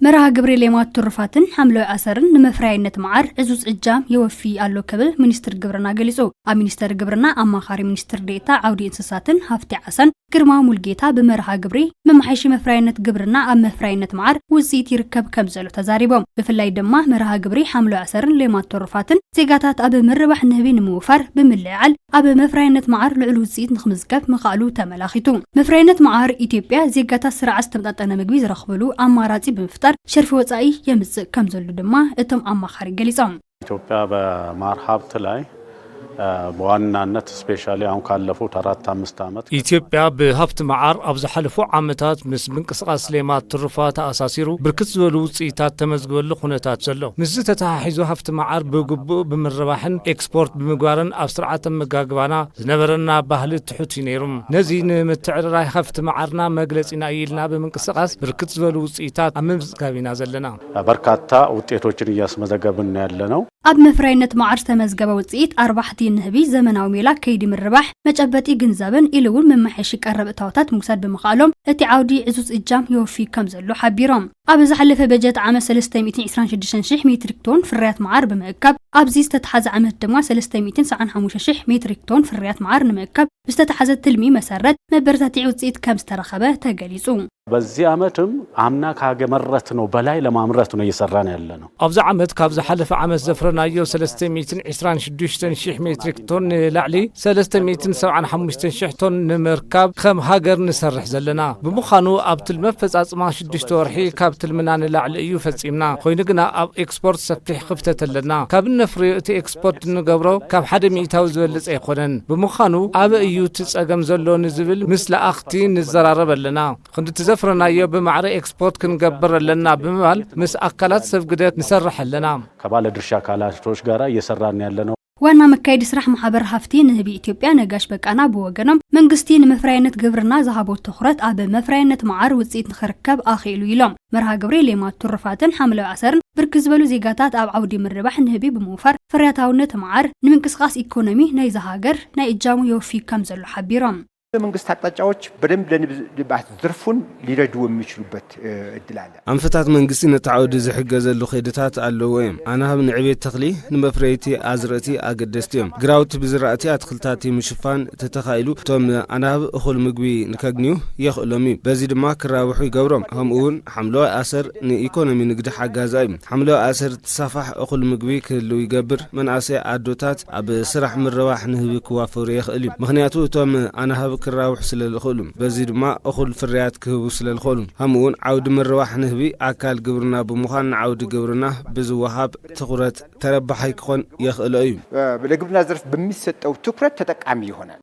መርሃ ግብሪ ሌማት ትሩፋትን ሓምለዋይ ኣሰርን ንመፍረያይነት መዓር ዕዙዝ እጃም የወፊ ኣሎ ክብል ሚኒስትር ግብርና ገሊጹ። ኣብ ሚኒስቴር ግብርና ኣማኻሪ ሚኒስትር ዴኤታ ዓውዲ እንስሳትን ሃፍቲ ዓሳን ግርማ ሙልጌታ ብመርሃ ግብሪ መማሓየሺ መፍረያይነት ግብርና ኣብ መፍረያይነት መዓር ውፅኢት ይርከብ ከም ዘሎ ተዛሪቦም። ብፍላይ ድማ መርሃ ግብሪ ሓምለዋይ ኣሰርን ሌማት ትሩፋትን ዜጋታት ኣብ ምርባሕ ንህቢ ንምውፋር ብምልዕዓል ኣብ መፍረያይነት መዓር ልዑል ውፅኢት ንክምዝገብ ምኽኣሉ ተመላኺቱ። መፍረያይነት መዓር ኢትዮጵያ ዜጋታት ስርዓት ዝተመጣጠነ ምግቢ ዝረኽብሉ ኣማራፂ ብምፍጣር ሸርፊ ወፃኢ የምፅእ ከም ዘሎ ድማ እቶም ኣማኻሪ ገሊፆም። ኢትዮጵያ በማር ሀብት ላይ በዋናነት ስፔሻሊ አሁን ካለፉት አራት አምስት ዓመት ኢትዮጵያ ብሃፍቲ መዓር ኣብ ዝሓለፉ ዓመታት ምስ ምንቅስቓስ ሌማት ትሩፋት ተኣሳሲሩ ብርክት ዝበሉ ውፅኢታት ተመዝግበሉ ኩነታት ዘሎ። ምስዚ ተተሓሒዙ ሃፍቲ መዓር ብግቡእ ብምርባሕን ኤክስፖርት ብምግባርን ኣብ ስርዓት ኣመጋግባና ዝነበረና ባህሊ ትሑት እዩ ነይሩ። ነዚ ንምትዕርራይ ሃፍቲ መዓርና መግለፂና እዩ ኢልና ብምንቅስቓስ ብርክት ዝበሉ ውፅኢታት ኣብ ምምዝጋብ ኢና ዘለና። በርካታ ውጤቶችን እያስመዘገብን ያለ ነው። ኣብ መፍረይነት መዓር ዝተመዝገበ ውፅኢት ኣርባሕቲ ንህቢ ዘመናዊ ሜላ ከይዲ ምርባሕ መጨበጢ ግንዛብን ኢሉ እውን መመሓየሺ ቀረብ እታወታት ምውሳድ ብምኽኣሎም እቲ ዓውዲ ዕዙዝ እጃም የወፊ ከም ዘሎ ሓቢሮም። ኣብ ዝሓለፈ በጀት ዓመት ሰለስተ ሚእትን ዕስራን ሽዱሽተን ሽሕ ሜትሪክ ቶን ፍርያት መዓር ብምእካብ ኣብዚ ዝተተሓዘ ዓመት ድማ ሰለስተ ሚእትን ሰብዓን ሓሙሽተ ሽሕ ሜትሪክ ቶን ፍርያት መዓር ንምእካብ ብዝተተሓዘ ትልሚ መሰረት መበረታትዒ ውፅኢት ከም ዝተረኸበ ተገሊፁ። በዚህ ዓመትም አምና ካገመረትነው በላይ ለማምረት ነው እየሰራን ያለ ነው። ኣብዚ ዓመት ካብ ዝሓለፈ ዓመት ዘፍረናዮ ሰለስተ ሚእትን ዕስራን ሽዱሽተን ሽሕ ሜትሪክ ቶን ንላዕሊ ሰለስተ ሚእትን ሰብዓን ሓሙሽተን ሽሕ ቶን ንምርካብ ከም ሃገር ንሰርሕ ዘለና ብምዃኑ ኣብ ትልሚ ኣፈፃፅማ ሽዱሽተ ወርሒ ካብ ትልምና ንላዕሊ እዩ ፈፂምና። ኮይኑ ግና ኣብ ኤክስፖርት ሰፊሕ ክፍተት ኣለና። ካብ እነፍርዮ እቲ ኤክስፖርት እንገብሮ ካብ ሓደ ሚእታዊ ዝበልፅ ኣይኮነን። ብምዃኑ ኣበይ እዩ እቲ ፀገም ዘሎ ንዝብል ምስ ለኣኽቲ ንዘራረብ ኣለና። ክንድቲ ዘፍረናዮ ብማዕረ ኤክስፖርት ክንገብር ኣለና ብምባል ምስ ኣካላት ሰብ ግደ ንሰርሕ ኣለና። ከባለ ድርሻ አካላቶች ጋር እየሰራን ያለ ነው። ዋና መካየዲ ስራሕ ማሕበር ሃፍቲ ንህቢ ኢትዮጵያ ነጋሽ በቃና ብወገኖም መንግስቲ ንመፍረያይነት ግብርና ዝሃቦ ትኹረት ኣብ መፍረያይነት መዓር ውፅኢት ንክርከብ ኣኽኢሉ ኢሎም። መርሃ ግብሪ ሌማት ትሩፋትን ሓምለዋይ ኣሰርን ብርክት ዝበሉ ዜጋታት ኣብ ዓውዲ ምርባሕ ንህቢ ብምውፋር ፍርያታውነት መዓር ንምንቅስቃስ ኢኮኖሚ ናይዛ ሃገር ናይ እጃሙ የወፊ ከም ዘሎ ሓቢሮም። የመንግስት አቅጣጫዎች በደንብ ለንብ ልባት ዘርፉን ሊረዱ የሚችሉበት እድል አለ። ኣንፈታት መንግስቲ ነቲ ዓውዲ ዝሕገዘሉ ከይድታት ኣለዎ እዮም። ኣናህብ ንዕቤት ተኽሊ ንመፍረይቲ ኣዝርእቲ ኣገደስቲ እዮም። ግራውቲ ብዝራእቲ ኣትክልታት ምሽፋን ተተኻኢሉ እቶም ኣናህብ እኹል ምግቢ ንከግንዩ የኽእሎም እዩ። በዚ ድማ ክራብሑ ይገብሮም። ከምኡ እውን ሓምለዋይ ኣሰር ንኢኮኖሚ ንግዲ ሓጋዛ እዩ። ሓምለዋይ ኣሰር ትሳፋሕ እኹል ምግቢ ክህልው ይገብር። መናእሰይ ኣዶታት ኣብ ስራሕ ምርባሕ ንህቢ ክዋፈሩ የኽእል እዩ። ምኽንያቱ እቶም ኣናህብ ክራብሑ ስለ ዝኽእሉ፣ በዚ ድማ እኹል ፍርያት ክህቡ ስለ ዝኽእሉ። ከምኡ እውን ዓውዲ ምርባሕ ንህቢ ኣካል ግብርና ብምዃን ንዓውዲ ግብርና ብዝወሃብ ትኹረት ተረባሓይ ክኾን የኽእሎ እዩ። ለግብርና ዘርፍ በሚሰጠው ትኩረት ተጠቃሚ ይሆናል።